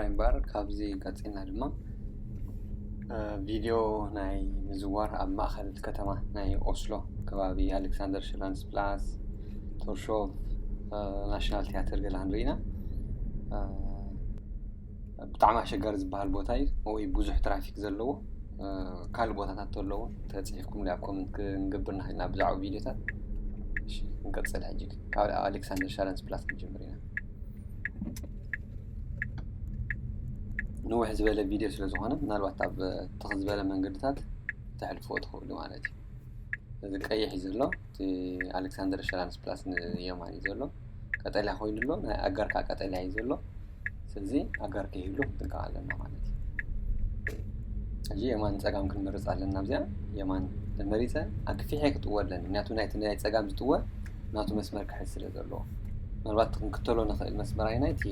እምበር ካብዚ ቀፂልና ድማ እ፣ ቪድዮ ናይ ምዝዋር ኣብ ማእኸል ከተማ ናይ ኦስሎ ከባቢ ኣሌክሳንደር ሽላንስ ፕላስ፣ ቶርሾቭ፣ እ፣ ናሽናል ቲያትር ገለ ክንርኢ ኢና። እ፣ ብጣዕሚ ኣሸጋሪ ዝበሃል ቦታ እዩ ወይ ብዙሕ ትራፊክ ዘለዎ። እ፣ ካልእ ቦታታት ተለዉ ተፅሒፍኩም ኣብ ኮመንት ክንገብር ንኽእል ኢና ብዛዕባ ቪድዮታት። እሺ፣ ክንቀፅል ሕጂ ካብ ኣሌክሳንደር ሽላንስ ፕላስ ክንጅምር ኢና። ንውሕ ዝበለ ቪድዮ ስለ ዝኾነ ምናልባት ኣብ ትኽ ዝበለ መንገድታት ተሕልፍዎ ትኽእሉ ማለት እዩ። እዚ ቀይሕ እዩ ዘሎ፣ እቲ ኣሌክሳንደር ሸላንስ ፕላስ ንየማን እዩ ዘሎ። ቀጠልያ ኮይኑ ኣሎ፣ ናይ ኣጋር ከዓ ቀጠልያ እዩ ዘሎ። ስለዚ ኣጋር ከይህሉ ክንጥንቀቕ ኣለና ማለት እዩ። ሕጂ የማን ጸጋም ክንመርጽ ኣለና። ኣብዚኣ የማን ተመሪጸ ኣግፊሐ ክጥወ ኣለኒ፣ ምክንያቱ ናይቲ ናይ ጸጋም ዝጥወ ናቱ መስመር ክሕዝ ስለ ዘለዎ። ምናልባት ክንክተሎ ንኽእል መስመር ኣይናይ እቲ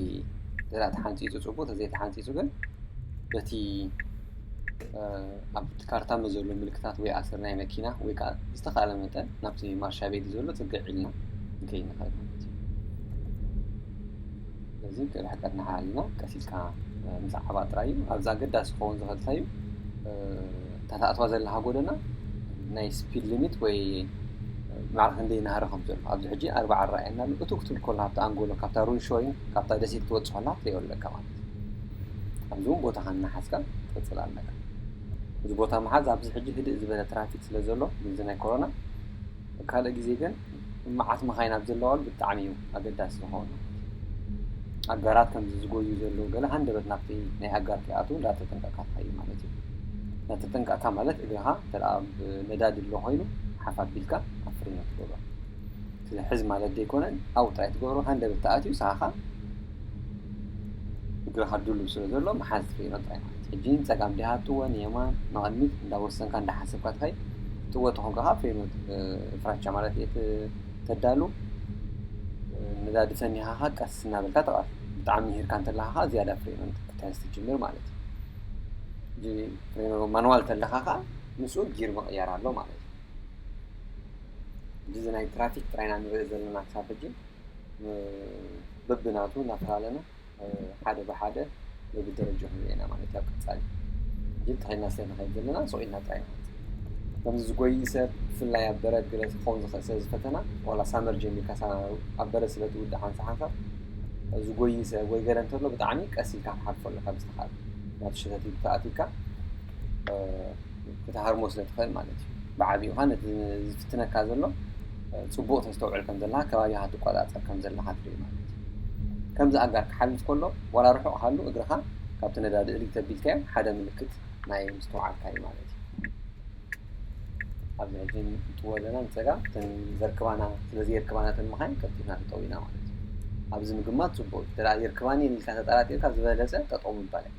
ተሓንጺጹ ጽቡቕ፣ ተዘይተሓንጺጹ ግን በቲ ኣብቲ ካርታ ዘሎ ምልክታት ወይ ኣሰር ናይ መኪና ወይ ከዓ ዝተኻለ መጠን ናብቲ ማርሻ ቤት ዘሎ ጽግዕ ኢልና ክንከይድ ንኽእል ማለት እዩ። ስለዚ ርሕቀትና ሓሊና ቀስ ኢልካ ምስዓባ ጥራይ እዩ። ኣብዚ ኣገዳሲ ክኸውን ዝኽእል እንታይ እዩ? እታ ትኣትዋ ዘለኻ ጎደና ናይ ስፒድ ሊሚት ወይ ማዕረ ክንደይ ናህሪ ከም ዘሎ ኣብዚ ሕጂ ኣርባዓ ይረኣየና ኣሎ። እቱ ክትብል ከሎ ካብታ ኣንጎሎ ካብታ ሩንሾይን ካብታ ደሴት ክትወፅእ ከላ ትሪኦ ኣለካ ማለት እዩ። ኣብዚ እውን ቦታኻ እናሓዝካ ትቕፅል ኣለካ። እዚ ቦታ ምሓዝ ኣብዚ ሕጂ ህድእ ዝበለ ትራፊክ ስለ ዘሎ፣ እዚ ናይ ኮሮና፣ ካልእ ግዜ ግን መዓት መኻይን ኣብ ዘለዋሉ ብጣዕሚ እዩ ኣገዳሲ ዝኸውን። ኣጋራት ከምዚ ዝጎዩ ዘለዉ ገለ ሃንደበት ናብቲ ናይ ኣጋር ከይኣትዉ እንዳተጠንቀቕካ ትኸይድ ማለት እዩ። እንዳተጠንቀቕካ ማለት እግርኻ እንተ ደኣ ብ-፣ ነዳዲ ኣሎ ኮይኑ ሓፍ ኣቢልካ ኣብ ፍሬኖ ትገብሮ። ስለ ሕዝ ማለት ዘይኮነ ኣብኡ ጥራይ ትገብሮ፣ ሃንደበት ተኣትዩ ንስኻ እግርኻ ድሉው ስለ ዘሎ ምሓዝ ፍሬኖ ጥራይ ማለት እዩ። ሕጂ ንጸጋም ዲኻ ትጥወ፣ ንየማን፣ ንቕድሚት እንዳወሰንካ እንዳሓሰብካ ትኸይድ። ትጥወ ተኾንካ ከኣ ፍሬኖ፣ እ፣ ፍራቻ ማለት እየ ት-፣ ተዳሉ። እ፣ ነዳዲ ፈኒኻ ከኣ ቀስ እናበልካ ተቐርብ። ብጣዕሚ ምሂርካ እንተለኻ ከኣ ዝያዳ ፍሬኖ ክትሕዝ ትጅምር ማለት እዩ። ሕጂ ፍሬኖ ማንዋል ተለኻ ከኣ ምስኡ ጊር ምቕያር ኣሎ ማለት እዩ። ሕጂ እዚ ናይ ትራፊክ ጥራይ ኢና ንርኢ ዘለና ክሳብ ሕጂ። እ፣ በብናቱ እናፈላለና፣ እ፣ ሓደ ብሓደ በብደረጃ ክንርኢ ኢና ማለት እዩ ኣብ ቀጻሊ። ሕጂ እንተኸይድና ስለ ንኸይድ ዘለና ስቕ ኢልና ጥራይ ንኸይድ። ከምዚ ዝጎይ ሰብ ብፍላይ ኣብ በረድ ገለ ክኸውን ዝኽእል ስለ ዝፈተና፣ ዋላ ሳመር ጀሚርካ ሳ-፣ ኣብ በረድ ስለ ትውድእ ሓንሳ ሓንሳብ ዝጎይ ሰብ ወይ ገለ እንተሎ ብጣዕሚ ቀስ ኢልካ ክትሓልፎ ኣለካ ብዝተኻእለ። ናብቲ ሸተት ኢልካ ኣቲካ፣ እ፣ ክትሃርሞ ስለ ትኽእል ማለት እዩ። ብዓቢኡ ኸኣ ነቲ ዝፍትነካ ዘሎ፣ እ፣ ጽቡቕ ተስተውዕል ከም ዘለኻ፣ ከባቢኻ ትቆጻጸር ከም ዘለኻ ትርኢ ማለት እዩ። ከምዚ ኣጋር ክሓልፍ ከሎ፣ ዋላ ርሑቕ ሃሉ እግርኻ ካብቲ ነዳዲ እልግ ተቢልካዮ ሓደ ምልክት ናይ ምስትውዓልካ እዩ ማለት እዩ። ኣብዚ ሕጂ ንጥወ ኣለና ንጸጋም፣ እተን ዘርክባና፣ ስለ ዘየርክባና እተን መኻይን ቀልጢፍና ንጠው ኢና ማለት እዩ። ኣብዚ ምግማት ጽቡቕ እዩ። እንተ ደኣ የርክባኒ ኢልካ ተጠራጢርካ ዝበለጸ ጠጠው ምባል እዩ።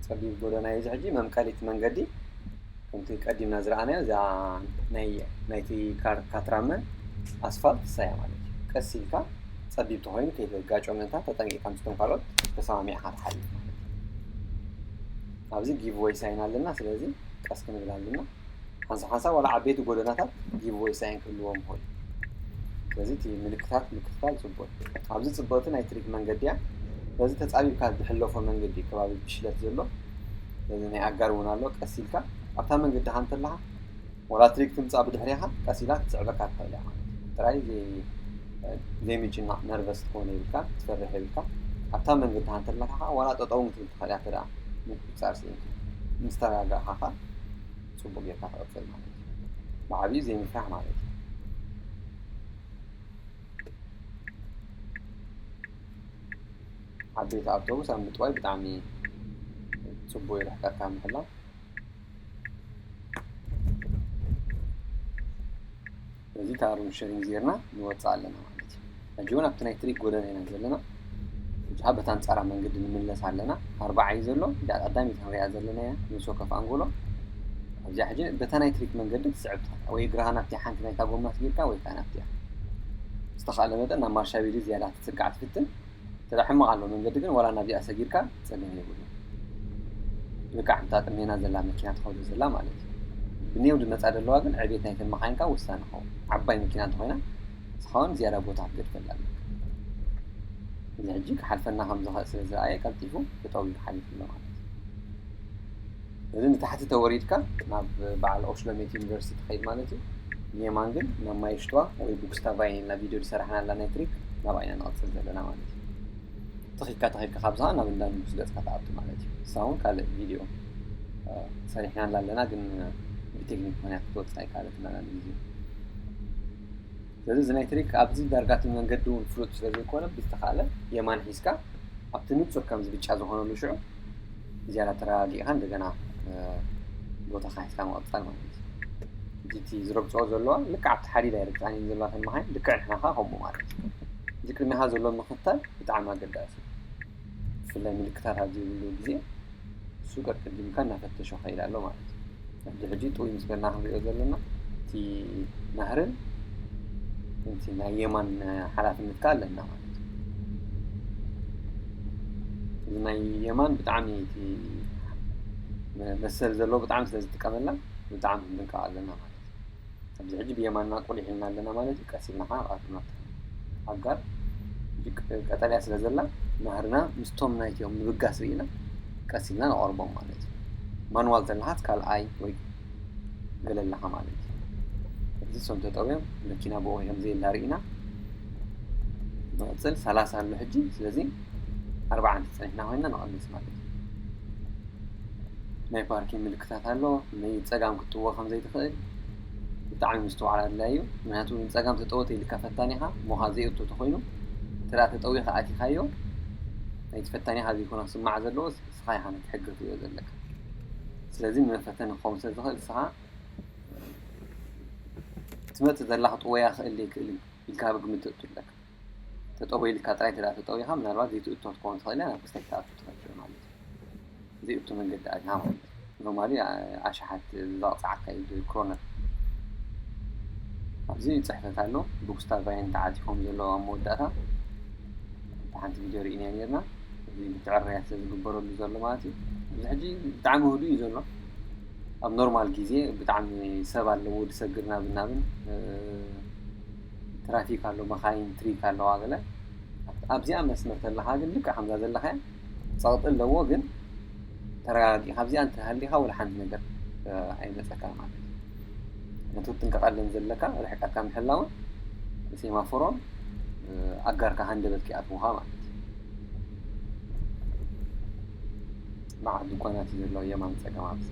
ጸቢብ ጎደና እዩ እዚ ሕጂ፣ መምቀሊት መንገዲ ከምቲ ቀዲምና ዝረኣናዮ እዛ ናይ፣ ናይቲ ካር-፣ ካትራመ ኣስፋልት እሳ እያ ማለት እዩ። ቀስ ኢልካ ጸቢብ ተኾይኑ ከይትጋጮ ምእንታን ተጠንቂቕካ ምስቶም ካልኦት ተሰማሚዕኻ ትሓልፍ ማለት እዩ። ኣብዚ ጊቭ ዌይ ሳይን ኣለና፣ ስለዚ ቀስ ክንብል ኣለና። ሓንሳብ ሓንሳብ ዋላ ዓበይቲ ጎደናታት ጊቭ ዌይ ሳይን ክህልዎም ይኽእል እዩ። ስለዚ እቲ ምልክታት ምክትታል ጽቡቕ እዩ። ኣብዚ ጽብቕቲ ናይ ትሪክ መንገዲ እያ። ስለዚ ተጻቢብካ ዝሕለፎ መንገዲ ከባቢ ብሽለት ዘሎ፣ ስለዚ ናይ ኣጋር እውን ኣሎ። ቀስ ኢልካ ኣብታ መንገዲ እንተለኻ ዋላ ትሪክ ትምጻእ ብድሕሬኻ ቀስ ኢላ ክትስዕበካ ትኽእል እያ ማለት እዩ። ጥራይ ዘይ-፣ ዘይምጭናቕ፣ ነርቨስ ክትኮን የብልካ፣ ክትፈርሕ የብልካ። ኣብታ መንገዲ እንተለኻ ኸዓ ዋላ ጠጠው እውን ክትብል ትኽእል እያ፣ እንተ ደኣ ምቁጽጻር ስኢንካ። ምስ ተረጋጋእኻ ኸዓ ጽቡቕ ጌርካ ትቕጽል ማለት እዩ። ብዓቢኡ ዘይምፍራሕ ማለት እዩ። ዓበይቲ ኣውቶቡስ ኣብ ምጥዋይ ብጣዕሚ ጽቡቕ እዩ ርሕቀትካ ምሕላው። ስለዚ እታ ሩም ሸሪንግ ጌርና ንወጽእ ኣለና ማለት እዩ። ሕጂ እውን ኣብቲ ናይ ትሪክ ጎደና ኢና ዘለና። ሕጂ በታ ኣንጻራ መንገዲ ንምለስ ኣለና። ኣርባዓ እዩ ዘሎ። እዛ ቀዳሚት ንሪኣ ዘለና እያ፣ ነፍሲ ወከፍ ኣንጎሎ። ኣብዚኣ ሕጂ በታ ናይ ትሪክ መንገዲ ትስዕብ ትኽእል ወይ እግርኻ ናብቲ ሓንቲ ናይታ ጎማ ስጊርካ ወይ ከኣ ናብቲኣ። ዝተኻእለ መጠን ናብ ማርሻ ቤሊ ዝያዳ ክትስጋዕ ትፍትን። እንተ ደኣ ሕማቕ ኣሎ መንገዲ ግን ዋላ ናብዚኣ ሰጊርካ ጸገም የብሉን። ልክዕ ከምታ ጥሜና ዘላ መኪና ትኸዶ ዘላ ማለት እዩ። ብኔው ዝመፃ ዘለዋ ግን ዕቤት ናይተን መኻይንካ ውሳነ ኸውን። ዓባይ መኪና እንተኾይና ንስኻ እውን ዝያዳ ቦታ ክትገድፈላ ኣለካ። እዚ ሕጂ ክሓልፈና ከም ዝኽእል ስለ ዝረኣየ ቀልጢፉ ተጠውዩ ሓሊፉ ኣሎ ማለት እዩ። እዚ ንታሕቲ ተወሪድካ ናብ በዓል ኦሽሎሜት ዩኒቨርሲቲ ትኸይድ ማለት እዩ። ንየማን ግን ናብ ማየሽትዋ ወይ ቡክስታቫይን ኢልና ቪድዮ ዝሰራሕናላ ናይ ትሪክ ናብኣ ኢና ንቐፅል ዘለና ማለት እዩ። ተኺልካ ተኺልካ ካብዚ ኸዓ ናብ እንዳ ንጉስ ገፅካ ትኣቱ ማለት እዩ። ንሳ እውን ካልእ ቪድዮ ሰሪሕናላ ኣለና፣ ግን ብቴክኒክ ምኽንያት ክትወፅእ ኣይከኣለትና ንግዜ። ስለዚ እዚ ናይ ትሪክ ኣብዚ ዳርጋ እቲ መንገዲ እውን ፍሉጥ ስለ ዘይኮነ ብዝተኻእለ የማን ሒዝካ ኣብቲ ንፁር ከምዚ ብጫ ዝኾነሉ ሽዑ ዝያዳ ተረጋጊእካ እንደገና ቦታኻ ሒዝካ ምቕፃል ማለት እዩ። እቲ ዝረግፅኦ ዘለዋ ልክዕ ኣብቲ ሓዲድ ኣይርግፃን እየን ዘለዋ እተን መኻይን፣ ልክዕ ንሕና ኸዓ ከምኡ ማለት እዩ። እዚ ቅድሚኻ ዘሎ ምኽታል ብጣዕሚ ኣገዳሲ እዩ። ብፍላይ ምልክታት ኣብ ዘይብሉ ግዜ እሱ ቀቅድምካ እናፈተሾ ኸይድ ኣሎ ማለት እዩ። ኣብዚ ሕጂ ጥውይ ምስ በልና ክንሪኦ ዘለና እቲ ናህርን እቲ ናይ የማን ሓላፍነት ከኣ ኣለና ማለት እዩ። እዚ ናይ የማን ብጣዕሚ እቲ መሰል ዘለዎ ብጣዕሚ ስለ ዝጥቀመላ ብጣዕሚ ክንጥንቀቕ ኣለና ማለት እዩ። ኣብዚ ሕጂ ብየማንና ቁሊሕ ኢልና ኣለና ማለት እዩ። ቀስ ኢልና ከዓ ንቐርብ ናብቲ ኣጋር። ሕጂ ቀጠልያ ስለ ዘላ ናህርና ምስቶም ናይቲኦም ምብጋስ ርኢና ቀስ ኢልና ንቐርቦም ማለት እዩ። ማንዋል ተለሃት ካልኣይ ወይ ገለ ኣለኻ ማለት እዩ። እዚ እሶም ተጠውዮም መኪና ብኡ ከም ዘየላ ርኢና ንቕፅል። ሰላሳ ኣሎ ሕጂ። ስለዚ ኣርባዓ እንተፀኒሕና ኮይና ንቐንስ ማለት እዩ። ናይ ፓርኪንግ ምልክታት ኣሎ። ናይ ጸጋም ክትጥወ ከም ዘይትኽእል ብጣዕሚ ምስትውዓል ኣድላዪ እዩ። ምክንያቱ ንጸጋም ተጠወ ተይልካ ፈታኒኻ ሞኻ ዘይእቶ ተኾይኑ እንተ ደኣ ተጠዊኻ ኣቲኻዮ ናይቲ ፈታኒኻ ዘይኮነ ክስማዕ ዘለዎ ንስኻ ኢኻ ነቲ ሕጊ ክትሪኦ ዘለካ። ስለዚ ንመፈተኒ ክኸውን ስለ ዝኽእል ንስኻ ትመጽእ ዘላ ክጥወያ ክእል ዘይክእል ኢልካ ኣብ ግምት ተእቱ ኣለካ። ተጠወ ኢልካ ጥራይ እንተ ደኣ ተጠዊኻ ምናልባት ዘይትእቶ ክትከውን ትኽእል እያ፣ ናብ ክስታይ ክትኣቱ ትኽእል ማለት እዩ። ዘይእቱ መንገዲ ኣቲኻ ማለት እዩ። ኖርማሊ ኣሽሓት ዘቕፅዓካ እዩ ብክሮነር። ኣብዚ ፅሕፈት ኣሎ። ብጉስታቫይን ተዓፂፎም ዘለዉ ኣብ መወዳእታ እታ ሓንቲ ቪድዮ ርኢናያ ነርና። እዚ ምትዕርራያት ስለ ዝግበረሉ ዘሎ ማለት እዩ። ኣብዚ ሕጂ ብጣዕሚ ህዱእ እዩ ዘሎ። ኣብ ኖርማል ግዜ ብጣዕሚ ሰብ ኣለዎ ዝሰግር ናብን ናብን፣ ትራፊክ ኣሎ፣ መኻይን ትሪክ ኣለዋ ገለ። ኣብዚኣ መስመር ተለኻ ግን ልክዕ ከምዛ ዘለኻያ ጸቕጢ ኣለዎ፣ ግን ተረጋጊ። ካብዚኣ እንተሃሊኻ ወላ ሓንቲ ነገር ኣይመጸካ ማለት እዩ። ነቲ ክትጥንቀቐለን ዘለካ ርሕቀትካ ምሕላውን ሴማፎሮን ኣጋርካ ሃንደበት ከይኣትውኻ ማለት እዩ። መዓት ድኳናት እዩ ዘሎ የማን ጸገም ኣብዚ።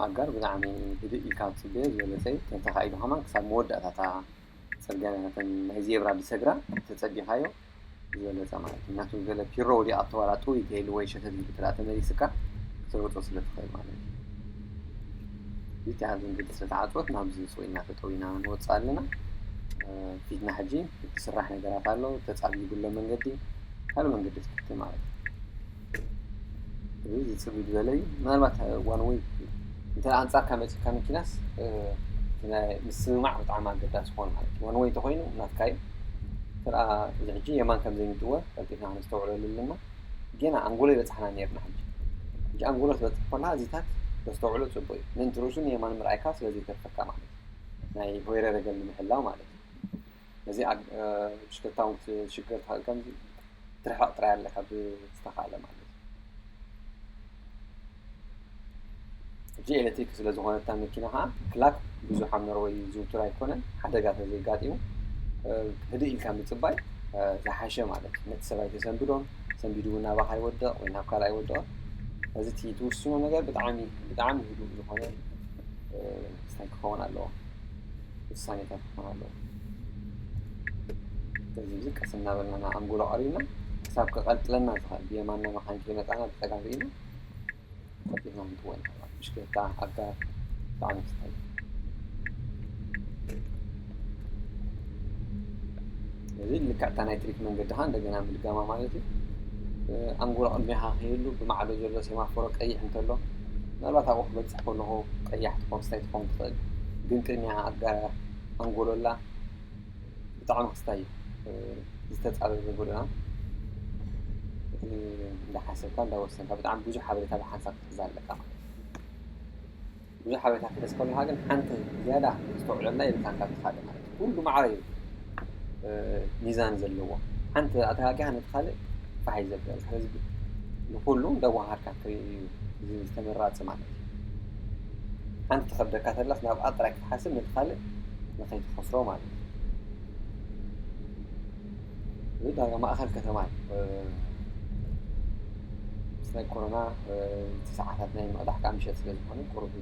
ኣጋር ብጣዕሚ ህድእ ኢልካ ትጽበዮ ዝበለጸ እዩ። ተተኻኢሉ ከማን ክሳብ መወዳእታ እታ ጽርግያ ናተን ናይ ዜብራ ብሰግራ ተጸቢኻዮ ዝበለጸ ማለት እዩ። ምክንያቱ ገለ ፒሮ ወዲቓቶ ዋላ ጥውይ ተይሉ ወይ ሸተት ኢሉ ጥራ ተመሊስካ ክትረግጾ ስለ ትኽእል ማለት እዩ። እዚኣ መንገዲ ስለ ተዓጽወት ናብዚ ስቕ ኢልና ተጠዊና ንወጽእ ኣለና። ፊትና ሕጂ ዝስራሕ ነገራት ኣሎ፣ ተጻብዩ ብሎ መንገዲ ካልእ መንገዲ ትከተል ማለት እዩ። እዚ ዝጽብዩ ዝበለ እዩ። ምናልባት ዋን ወይ እንተ ኣንጻርካ መጺእካ መኪናስ ምስምማዕ ብጣዕሚ ኣገዳሲ ክኾን ማለት እዩ። ዋን ወይ እንተኾይኑ ናትካ እዩ። እዚ ሕጂ የማን ከም ዘይምጥወ ቀልጢፍና ክነስተውዕለሉ ኣለና። ጌና ኣንጎሎ ይበጻሕና ነርና። ሕጂ ሕጂ ኣንጎሎ ትበጽሕ ኮላ እዚታት ተስተውዕሎ ጽቡቅ እዩ። ምእንቲ ርእሱ ንየማን ምርኣይካ ስለ ዘይተርፈካ ማለት እዩ። ናይ ሆይረ ረገል ንምሕላው ማለት እዩ። ነዚ ብሽክለታውን ክትሽገር ትኽእል ከምዚ ትርሕቕ ጥራይ ኣለካ ብዝተኻእለ ማለት እዩ። ሕጂ ኤሌክትሪክ ስለ ዝኾነታ መኪና ከዓ ክላክ ብዙሕ ኣብ ኖርወይ ዝውቱር ኣይኮነን። ሓደጋ ተዘይጋጢሙ ህድእ ኢልካ ምፅባይ ዝሓሸ ማለት እዩ። ነቲ ሰብ ኣይተሰንብዶን ሰንቢዱ እውን ናባኻ ይወድቕ ወይ ናብ ካልእ ኣይወድቕን። እዚ እቲ ትውስኖ ነገር ብጣዕሚ ብጣዕሚ ህዱእ ዝኾነ ስታይ ክኸውን ኣለዎ። ውሳኔታት ክኾን ኣለዎ። ስለዚ እዚ ቀስ እናበልና ንኣንጎሎ ቀሪብና ክሳብ ክቐልጥለና ዝኽእል ብየማንና መኻይን ከይመጻና ብጸጋም ርኢና ቀልጢፍና ክንጥወን ብሽክለታ ኣጋር ብጣዕሚ ክስታይ። እዚ ልክዕታ ናይ ትሪክ መንገድኻ እንደገና ምድጋማ ማለት እዩ። ኣንጎሎ ቅድሜኻ ከይህሉ ብማዕዶ ዘሎ ሴማፎሮ ቀይሕ እንተሎ ምናልባት ኣብኡ ክበፅሕ ከለኹ ቀያሕ ትኾን ክስታይ ትኾን ትኽእል፣ ግን ቅድሚያ ኣጋ ኣንጎሎ ኣላ ብጣዕሚ ክስታይ እዩ። ዝተጻበበ ጎደና እንዳሓሰብካ እንዳወሰንካ ብጣዕሚ ብዙሕ ሓበሬታ ብሓንሳብ ክትሕዝ ኣለካ ማለት እዩ። ብዙሕ ሓበሬታ ክትሕዝ ከለካ ግን ሓንቲ ዝያዳ ዝተውዕለላ የብልካን ካብ ትኻደ ማለት እዩ። ኩሉ ማዕረ እዩ ሚዛን ዘለዎ። ሓንቲ ኣተጋጊኻ ነቲ ካልእ ፋሕ እዩ ዘብል። ስለዚ ንኩሉ እንዳዋሃድካ ክትርኢ እዩ ዝተመራፂ ማለት እዩ። ሓንቲ ትኸብደካ ተላስ ናብኣ ጥራይ ክትሓስብ ነቲ ካልእ ንኸይትኸስሮ ማለት እዩ። እዚ ዳርጋ ማእኸል ከተማ እዩ። ምስ ናይ ኮሮና እቲ ሰዓታት ናይ ምቕዳሕ ከዓ ምሸት ስለ ዝኾነ ቁሩብ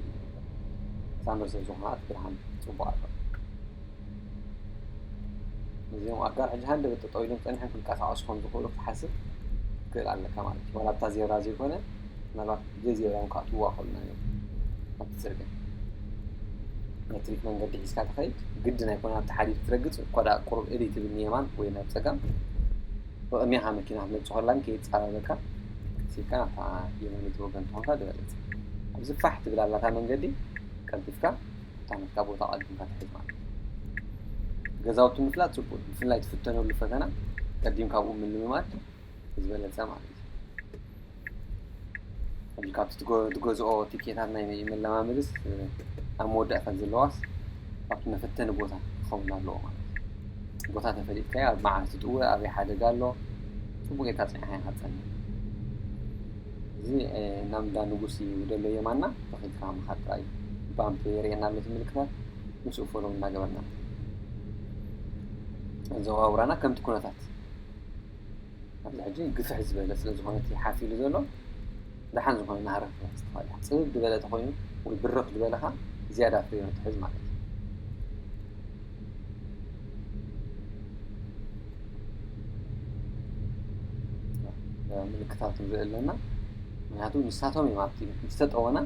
ሳምር ስለ ዝኾነ እቲ ብርሃን ፅቡቕ ኣሎ። እዚኦም ኣጋር ሕጂ ሃንደበት ጠጠው ኢሎም ፀኒሖም ክንቀሳቐሱ ከም ዝኽእሉ ክትሓስብ ትኽእል ኣለካ ማለት እዩ። ዋላ ኣብታ ዜብራ ዘይኮነ ምናልባት ብዘይ ዜብራ እውን ክኣትውዋ ይኽእሉ እዮም ኣብቲ ፅርግያ። ኤሌክትሪክ መንገዲ ሒዝካ ትኸይድ ግድን ኣይኮነ ኣብቲ ሓዲድ ክትረግፅ እኳ ደኣ ቁሩብ እልይ ትብል ንየማን ወይ ናብ ፀጋም ብቕድሜኻ መኪና ክትመፅእ ከላ ከይፃበበካ ሲካ ናብታ የማነይቲ ወገን ትኾንካ ዝበለፅ ኣብዚ ፋሕ ትብል ኣላታ መንገዲ ቀልጢፍካ እታ ናትካ ቦታ ቀዲምካ ትሕዝ ማለት እዩ። ገዛውቲ ምፍላጥ ፅቡቅ ብፍላይ ትፍተነሉ ፈተና ቀዲምካ ኣብኡ ምልምማድ ዝበለፀ ማለት እዩ። ሕጂ ካብቲ ትገዝኦ ቲኬታት ናይ መለማመድስ ኣብ መወዳእታ ዘለዋስ ኣብቲ መፈተኒ ቦታ ክኸውን ኣለዎ ማለት እዩ። ቦታ ተፈሊጥካዮ ኣብ መዓስ ትጥወ ኣበይ ሓደጋ ኣሎ ፅቡቅ ጌርካ ፅኒዕካ ኢካ ትፀንሕ። እዚ ናብ እንዳ ንጉስ እዩ ደሎ የማና ተኺልካ ምኻድ ጥራይ እዩ። ባምፕ የርእየና ኣሎ እቲ ምልክታት ምስኡ ፎሎ እናገበርና ዘዋውራና ከምቲ ኩነታት ኣብዚ ሕጂ ግፍሕ ዝበለ ስለ ዝኾነ እቲ ሓፍ ኢሉ ዘሎ ደሓን ዝኾነ ናህሪ ክትሕዝ ትኽእል ኢኻ። ፅብብ ዝበለ ተኾይኑ ወይ ብርኽ ዝበለ ኸዓ ዝያዳ ፍሬኑ ትሕዝ ማለት እዩ። ምልክታት ንርኢ ኣለና። ምክንያቱ ንሳቶም እዮም ኣብቲ ዝተጠወና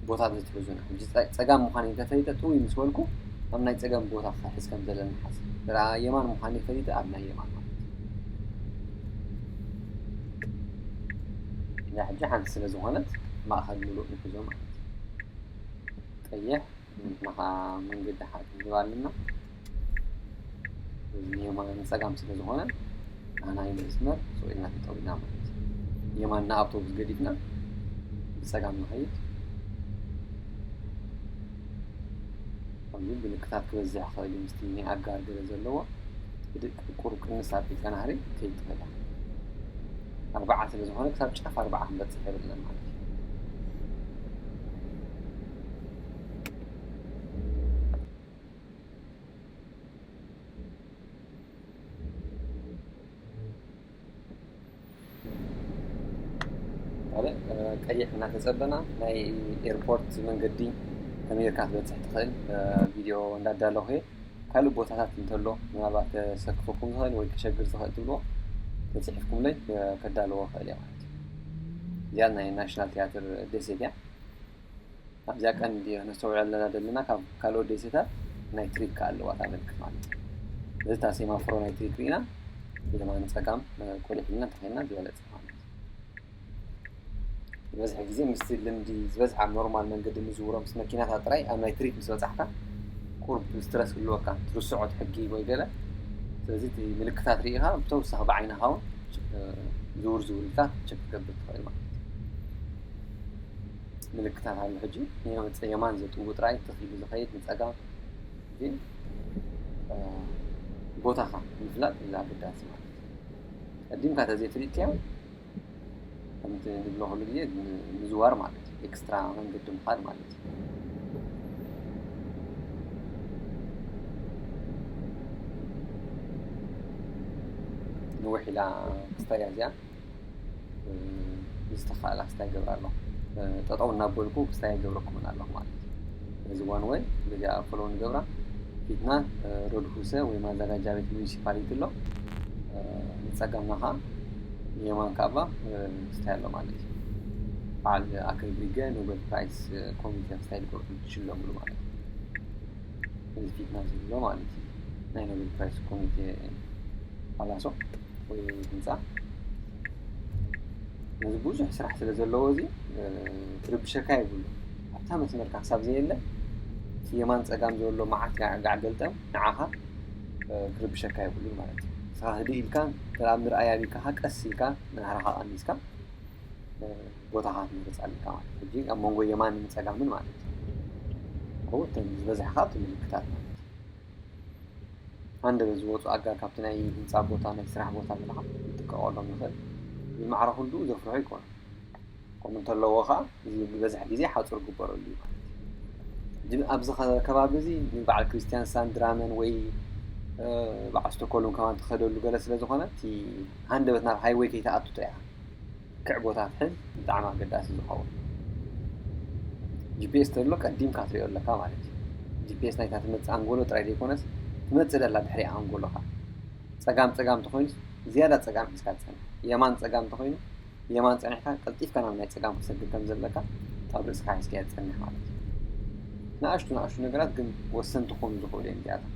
ቦታ ዝትሕዙና። ሕጂ ፀ- ፀጋም ምዃነይ እንተፈሊጠ ጥውይ ምስ በልኩ ኣብ ናይ ፀጋም ቦታ ክሕዝ ከም ዘለኒ ሓስብ። ደኣ የማን ምዃነይ ፈሊጠ ኣብ ናይ የማን ማለት እዩ። እዚኣ ሕጂ ሓንቲ ስለ ዝኾነት ማእኸል ምሉእ ንሕዞ ማለት እዩ። ቀይሕ ንሕና ከዓ መንገዲ ሓቂ ንህብ ኣለና። እዚ ንየማን ንፀጋም ስለ ዝኾነ ንሕና መስመር ስቕ ኢልና ጠጠው ኢልና ማለት እዩ። የማንና ኣውቶቡስ ገዲፍና ብፀጋም ንኸይድ። ከምዚ ምልክታት ክበዝሕ ይኽእል እዩ ምስቲ ናይ ኣጋር ገለ ዘለዎ። ህድእ ቁሩብ ቅንስ ኣቢልካ ናህሪ ከይድ ትኽእል ኢኻ። ኣርባዓ ስለ ዝኾነ ክሳብ ጫፍ ኣርባዓ ክንበፅሕ የብልናን ማለት እዩ። ካልእ ቀይሕ እናተፀበና ናይ ኤርፖርት መንገዲ ከመይ ጌርካ ክትበፅሕ ትኽእል ቪድዮ እንዳዳለኹ እየ። ካልእ ቦታታት እንተሎ ምናልባት ከሰክፈኩም ዝኽእል ወይ ከሸግር ዝኽእል ትብልዎ ተፅሒፍኩምለይ ከዳልዎ ይኽእል እየ ማለት እዩ። እዚኣ ናይ ናሽናል ቲያትር ደሴት እያ። ኣብዚኣ ቀንዲ ነስተውዕለላ ዘለና ካብ ካልኦት ደሴታት ናይ ትሪክ ኣለዋ እታ ምልክት ማለት እዩ። እዚ እታ ሴማፎሮ ናይ ትሪክ ርኢና የማን ፀጋም ቆሊሕ ኢልና እንተኸይድና ዝበለፀ ማለት እዩ። ዝበዝሐ ግዜ ምስቲ ልምዲ ዝበዝሐ ኣብ ኖርማል መንገዲ ንዝውሮ ምስ መኪናታት ጥራይ ኣብ ናይ ትሪክ ምስ በፃሕካ ቁሩብ ስትረስ ክህልወካ ትርስዖ እቲ ሕጊ ወይ ገለ። ስለዚ እቲ ምልክታት ርኢኻ ብተወሳኺ ብዓይንኻ እውን ዝውር ዝውር ኢልካ ቸክ ክትገብር ትኽእል ማለት እዩ። ምልክታት ኣሎ ሕጂ ንየማን ዘጥው ጥራይ ተኺሉ ዝኸይድ ንፀጋም ግን ቦታኻ ምፍላጥ እዚ ኣገዳሲ ማለት እዩ። ቀዲምካ ተዘይፍሊጥካዮ ከምቲ ንብሎ ኩሉ ግዜ ምዝዋር ማለት እዩ። ኤክስትራ መንገዲ ምኻድ ማለት እዩ። ንውሕ ኢላ ክስታይ እያ እዚኣ። ዝተኻእላ ክስታይ ይገብራ ኣለኹ። ጠጠው እናበልኩ ክስታይ ይገብረኩምን ኣለኹ ማለት እዩ። እዚ ዋን ወይ በዚኣ ፎሎው ንገብራ። ፊትና ሮድ ሁሰ ወይ ማዘጋጃ ቤት ሙኒሲፓሊቲ ኣሎ። ንፀጋምና ከዓ ንየማን ካባ ክስታይ ኣሎ ማለት እዩ። በዓል ኣክል ብሪገ ኖበል ፕራይስ ኮሚቴ ክስታይ ዝገብሩ ዝሽለሙሉ ማለት እዩ። እዚ ፊትና ዝብሎ ማለት እዩ። ናይ ኖበል ፕራይስ ኮሚቴ ፓላሶ ወይ ህንፃ ነዚ ብዙሕ ስራሕ ስለ ዘለዎ እዚ ክርብሸካ የብሉ። ኣብታ መስመርካ ክሳብ ዘየለ እቲ የማን ፀጋም ዘሎ መዓት ጋዕ ገልጠም ንዓኻ ክርብሸካ የብሉን ማለት እዩ። ንስኻ ህድእ ኢልካ ተላብ ምርኣይ ኣቢልካ ቀስ ኢልካ ናህራኻ ቀኒስካ ቦታኻ ትመርፅ ኣለካ ማለት እዩ። ሕጂ ኣብ መንጎ የማንን ፀጋምን ማለት እዩ። ከምኡ እተን ዝበዝሐ ካብቲ ምልክታት ማለት እዩ። ሃንደበት ዝወፁ ኣጋር ካብቲ ናይ ህንፃ ቦታ ናይ ስራሕ ቦታ ዘለካ ክትጥቀቐሎም ይኽእል። ዝማዕረ ክንድኡ ዘፍርሖ ይኮኑ። ከምኡ እንተለዎ ከዓ እዚ ዝበዝሕ ግዜ ሓፁር ግበረሉ እዩ ማለት እዩ። ኣብዚ ከባቢ እዚ ንበዓል ክርስቲያን ሳንድራመን ወይ በዓል ስቶኮልም ከማን ትኸደሉ ገለ ስለ ዝኾነ እቲ ሃንደበት ናብ ሃይወይ ከይተኣቱ ጥራሕ ክዕ ቦታ ትሕዝ ብጣዕሚ ኣገዳሲ ዝኸውን። ጂፒኤስ ተሎ ቀዲምካ ትሪኦ ኣለካ ማለት እዩ። ጂፒኤስ ናይታ ትመፅእ ኣንጎሎ ጥራይ ዘይኮነስ ትመፅእ ደላ ድሕሪኣ ኣንጎሎኻ ፀጋም ፀጋም ተኾይኑ ዝያዳ ፀጋም ሒዝካ ትፀንሕ፣ የማን ፀጋም ተኾይኑ የማን ፀኒሕካ ቀልጢፍካ ናብ ናይ ፀጋም ክሰግር ከም ዘለካ ኣብ ርእስካ ሒዝካዮ ትፀንሕ ማለት እዩ። ንኣሽቱ ንኣሽቱ ነገራት ግን ወሰንቲ ክኾኑ ዝኽእሉ እዮም እዚኣቶም።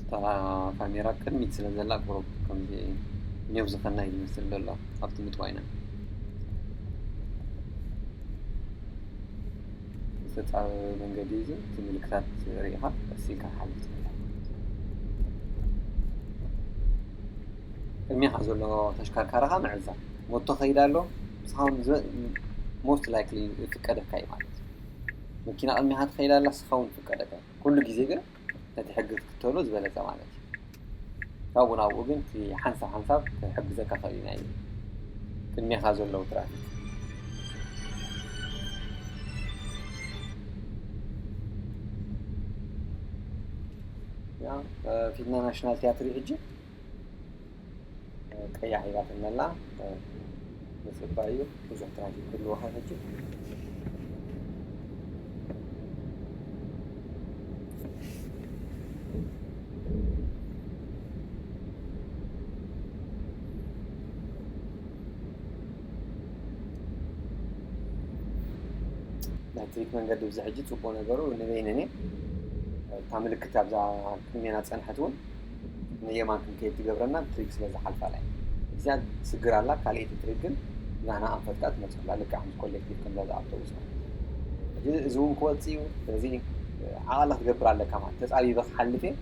እታ ካሜራ ቅድሚት ስለ ዘላ ቁሩብ ከምዚ ኔው ዝኸና እዩ ዝመስል ዘሎ ኣብቲ ምጥዋይና ዝተፃበበ መንገዲ እዚ እቲ ምልክታት ርኢኻ ቀስ ኢልካ ሓልፍ ትብል። ቅድሚኻ ዘሎ ተሽከርካሪኻ ምዕዛብ ሞቶ ከይዳ ኣሎ። ንስኻ እውን ሞስት ላይክሊ ይፍቀደካ እዩ ማለት እዩ። መኪና ቅድሚኻ ትኸይዳ ኣላ፣ ንስኻ እውን ይፍቀደካ። ኩሉ ግዜ ግን ነቲ ሕጊ ክትክተሎ ዝበለፀ ማለት እዩ። ካብኡ ናብኡ ግን እቲ ሓንሳብ ሓንሳብ ክሕግዘካ ክእል ኢና እዩ ቅድሜኻ ዘለዉ ትራፊክ። ፊትና ናሽናል ቲያትሪ ሕጂ ቀያሕ ሂባትነላ። ምፅባይ እዩ። ብዙሕ ትራፊክ ክህልወኻ ሕጂ። ናይ ትሪክ መንገዲ ብዚ ሕጂ ፅቡቅ ነገሩ ንበይነን እየ እታ ምልክት ኣብዛ ቅድሜና ዝፀንሐት እውን ንየማን ክንከይድ ትገብረና ብትሪክ ስለ ዝሓልፋ ላይ እዚኣ ስግር ኣላ። ካልኣይቲ ትሪክ ግን ናህና ኣንፈትካ ትመፅላ ልክዕ ከምዚ ኮሌክቲቭ ከምዛ ዝኣውቶቡስ ማለት እዩ። እዚ እውን ክወፅእ እዩ። ስለዚ ዓቕላ ክትገብር ኣለካ ማለት ተፃቢበ ክሓልፍ እየ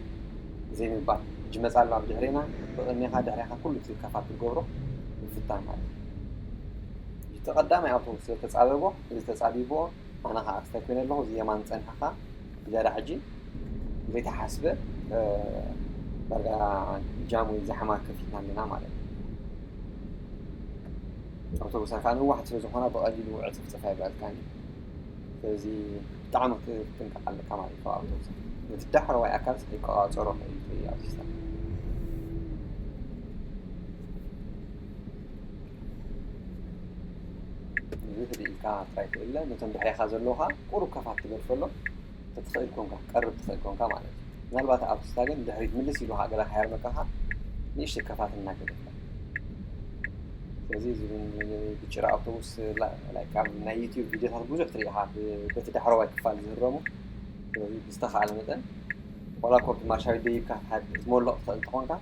ዘይምባል። ሕጂ መፃ ኣሎ ኣብ ድሕሬና ብቅድሜኻ ድሕሬኻ ኩሉ ትሪክ ከፋት ትገብሮ ምፍታን ማለት እዩ። እቲ ቀዳማይ ኣውቶቡስ ስለ ተፃበቦ እዚ ተፃቢብዎ ኣነ ከዓ ክስታይ ኮይነ ኣለኹ። እዚ የማን ፀኒሕኻ ዝያዳ ሕጂ ዘይተሓስበ ዳርጋ ጃም ወይ ዛሕማ ከፊትና ኣለና ማለት እዩ። ኣውቶቡሳት ከዓ ነዋሕቲ ስለ ዝኾና ብቐሊሉ ዕፅፍፅፍ ኣይብለልካን እዩ። ስለዚ ብጣዕሚ ክትጥንቀቕ ኣለካ ማለት እዩ። ካብ ኣውቶቡሳት ነቲ ዳሕረዋይ ኣካል ይቆፃፀሮ እዩ ኣብዚ ሲስተም። እዚ ክልኢልካ ጥራይ ትእለ ነቶም ድሕሬኻ ዘለዉ ከዓ ቁሩብ ከፋት ትገድፈሎም። ተትኽእል ኮንካ ቀርብ ትኽእል ኮንካ ማለት እዩ። ምናልባት ኣብስታ ግን ድሕሪት ምልስ ኢሉ ከዓ ገለ ከይሃርመካ ከዓ ንእሽተይ ከፋት እናገደፍካ ስለዚ እዚ እውን ብጭራ ኣውቶቡስ ኣብ ናይ ዩትዩብ ቪድዮታት ብዙሕ ትርኢ ኢኻ በቲ ዳሕረዋይ ክፋል ዝህረሙ። ስለዚ ብዝተኻእለ መጠን ዋላ ኮፒ ማርሻ ደይብካ ትመልቕ ትኽእል እንተኾንካ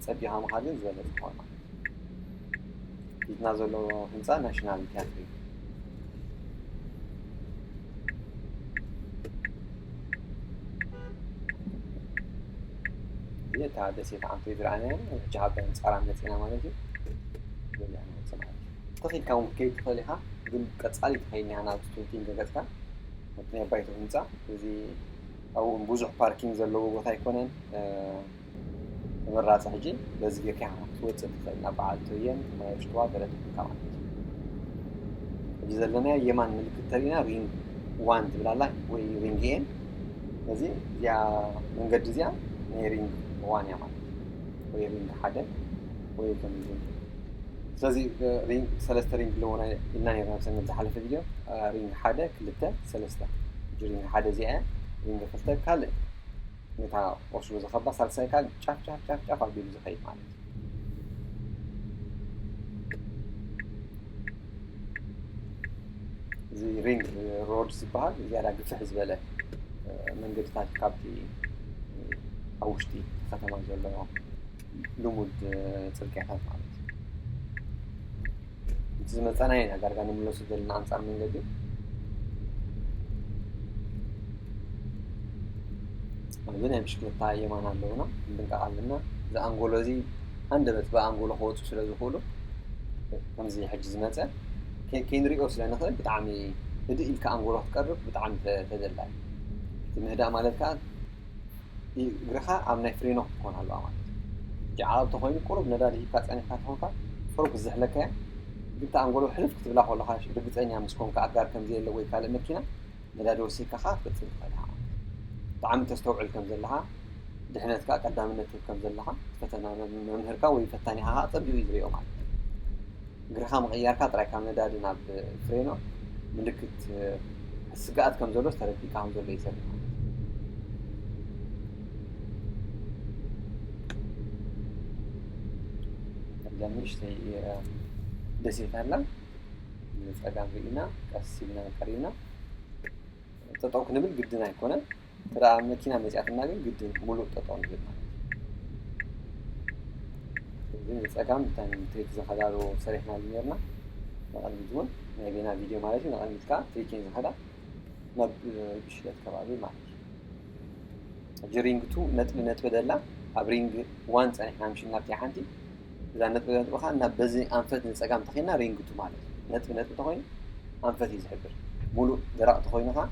ጸቢኻ ምኻድ ግን ዝበለጸ ይኸውን ማለት እዩ። ፊትና ዘሎ ህንፃ ናሽናል ቲያትር እዩ። እታ ደሴት ዓንቶ ዝረኣናዮ ሕጂ ካብ ኣንፃራ መፂና ማለት እዩ። ገሊኣ ንወፅእ ማለት እዩ። ተኺልካ እውን ክትከይድ ትኽእል ኢኻ፣ ግን ቀፃሊ ተኸይድና ናብ ስቱዲንግ ገፅካ ኣብቲ ናይ ባይቶ ህንፃ እዚ ኣብኡ እውን ብዙሕ ፓርኪንግ ዘለዎ ቦታ ኣይኮነን። ተመራፂ ሕጂ በዚ ጌርካ ኢኻ ክትወፅእ ትኽእል ናብ በዓል ቶየን ማይ ሽትዋ ገለ ትብልካ ማለት እዩ። ሕጂ ዘለናዮ የማን ምልክት ተሪእና ሪንግ ዋን ትብል ኣላ ወይ ሪንግ ኤን። ስለዚ እዚኣ መንገዲ እዚኣ ናይ ሪንግ ዋን እያ ማለት እዩ። ወይ ሪንግ ሓደ ወይ ከምዚ ስለዚ ሪንግ ሰለስተ ሪንግ ኣለዎ ኢልና ነርና ኣብ ሰንበት ዝሓለፈ ቪድዮ ሪንግ ሓደ ክልተ ሰለስተ ሪንግ ሓደ እዚኣ እያ። ሪንግ ክልተ ካልእ ነታ ኦስሎ ዝኸባ ሳልሳይ ካል ጫፍ ጫፍ ጫፍ ጫፍ ኣቢሉ ዝኸይድ ማለት እዩ። እዚ ሪንግ ሮድ ዝበሃል ዝያዳ ግፍሕ ዝበለ መንገድታት ካብቲ ኣብ ውሽጢ ከተማ ዘሎ ልሙድ ፅርግያታት ማለት እዩ። ዝመፀና ኢና ዳርጋ ንምለሱ ዘለና ኣንፃር መንገዲ። ኣብዚ ናይ ብሽክለታ የማን ኣለውና፣ ክንጥንቀቕ ኣለና። እዚ ኣንጎሎ እዚ ሃንደበት ብኣንጎሎ ክወፁ ስለ ዝኽእሉ፣ ከምዚ ሕጂ ዝመፀ ከ-፣ ከይንሪኦ ስለ ንኽእል ብጣዕሚ ህድእ ኢልካ ኣንጎሎ ክትቀርብ ብጣዕሚ ተ-፣ ተደላዩ። እቲ ምህዳእ ማለት ከዓ እግርኻ ኣብ ናይ ፍሬኖ ክትኮን ኣለዋ ማለት እዩ። ጃዓል ተኾይኑ ቁሩብ ነዳዲ ሂብካ ጸኒሕካ ተኾንካ ቁሩብ ክዝሕለካ እያ። ግን እታ ኣንጎሎ ሕልፍ ክትብላ ከለኻ ርግጸኛ ምስ ኮንካ ኣጋር ከም ዘየለ ወይ ካልእ መኪና ነዳዲ ወሲድካ ኸኣ ክትቅጽል ትኽእል ኢኻ ማለት እዩ። ብጣዕሚ ተስተውዕል ከም ዘለኻ፣ ድሕነትካ ቀዳምነት ትህብ ከም ዘለኻ፣ ፈተና መም-፣ መምህርካ ወይ ፈታኒኻ ኸኣ ጸቢቑ እዩ ዝርእዮ ማለት እዩ። እግርኻ ምቕያርካ ጥራይ ካብ ነዳዲ ናብ ፍሬኖ ምልክት ስግኣት ከም ዘሎ ተረዲእካ ከም ዘሎ እዩ ዘርኢ ማለት እዩ። ኣብዛ ንእሽተይ ደሴት ኣላ፣ ንጸጋም ርኢና ቀስ ኢልና ቀሪብና ጠጠው ክንብል ግድን ኣይኮነን። እንተ ደኣ መኪና መጺኣትና ግን ግድን ሙሉእ ጠጠው ንብል ማለት እዩ። እዚ ንጸጋም እተን ትሪክ ዝኸዳሉ ሰሪሕናሉ ነርና። ንቕድሚት እውን ናይ ቤና ቪድዮ ማለት እዩ። ንቕድሚት ከኣ ትሪክ እየን ዝኸዳ ናብ፣ እ፣ ብሽለት ከባቢ ማለት እዩ። ሕጂ ሪንግ ቱ ነጥቢ ነጥቢ ደላ ኣብ ሪንግ ዋን ጸኒሕና ምሽና ኣብቲ ሓንቲ እዛ ነጥቢ ነጥቢ ከኣ ናብ በዚ ኣንፈት ንጸጋም ተኺልና ሪንግ ቱ ማለት እዩ። ነጥቢ ነጥቢ ተኾይኑ ኣንፈት እዩ ዝሕብር። ሙሉእ ደረቕ ተኾይኑ ከኣ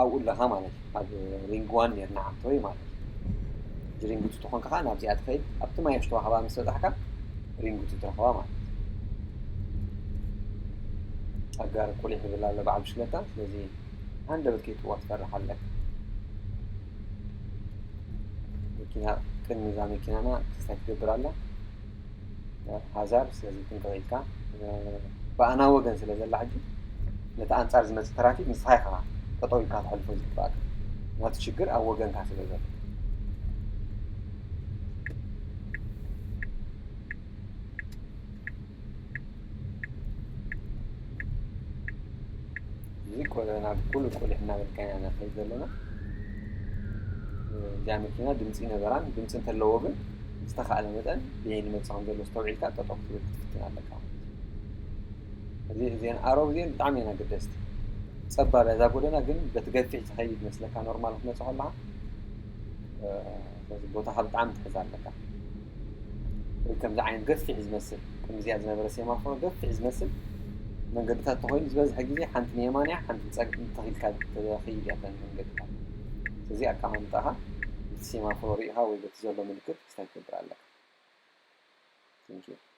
ኣብኡ ኣለኻ ማለት እዩ። ኣብ ሪንግ ዋን ነርና ዓንተወይ ማለት እዩ። ሕጂ ሪንግ ቱ ተኾንካ ከኣ ናብዚኣ ትኸይድ። ኣብቲ ማይ ኣሽተዋ ከባቢ ምስ በጻሕካ ሪንግ ቱ ትረኽባ ማለት እዩ። ኣጋር ቁሊሕ ይብል ኣሎ በዓል ብሽክለታ። ስለዚ ሃንደበት ከይትዋ ትፈርሕ ኣለካ። መኪና ቅድሚ እዛ መኪናና ክስታይ ትገብር ኣላ። ሃዛር፣ ስለዚ ጥንቅቕ ኢልካ፣ እ፣ ብኣና ወገን ስለ ዘላ ሕጂ፣ ነቲ ኣንጻር ዝመጽእ ትራፊክ ንስኻ ኢኻ ጠጠው ኢልካ ተሕልፎ ዝግባእካ። ናቱ ሽግር ኣብ ወገንካ ስለ ዘሎ። እዚ ቆ-፣ ናብ ኩሉ ቁሊሕ እናበልካ ኢና ንኸይድ ዘለና። እዚኣ መኪና ድምፂ ነበራን፣ ድምፂ እንተለዎ ግን ዝተኻእለ መጠን ብየይ ንመፅእ ከም ዘሎ ዝተውዒልካ ጠጠው ክትብል ክትፍትን ኣለካ ማለት እዩ። እዚ፣ እዚአን ኣረው እዚአን ብጣዕሚ እየን ኣገደስቲ። ፀባብ እያ እዛ ጎደና፣ ግን በቲ ገፊሕ ዝኸይድ መስለካ ኖርማል ክትመፅእ ከለኻ፣ እ፣ ስለዚ ቦታኻ ብጣዕሚ ትሕዝ ኣለካ። ወይ ከምዚ ዓይነት ገፊሕ ዝመስል፣ ከምዚኣ ዝነበረ ሴማፎሮ ገፊሕ ዝመስል መንገድታት ተኾይኑ ዝበዝሐ ግዜ ሓንቲ ንየማን እያ፣ ሓንቲ ንፀግ-፣ ተኺልካ ትኸይድ እያ እተን መንገድታት። ስለዚ ኣቀማምጣኻ በቲ ሴማፎሮ ርኢኻ ወይ በቲ ዘሎ ምልክት ክስታይ ትገብር ኣለካ። Thank you።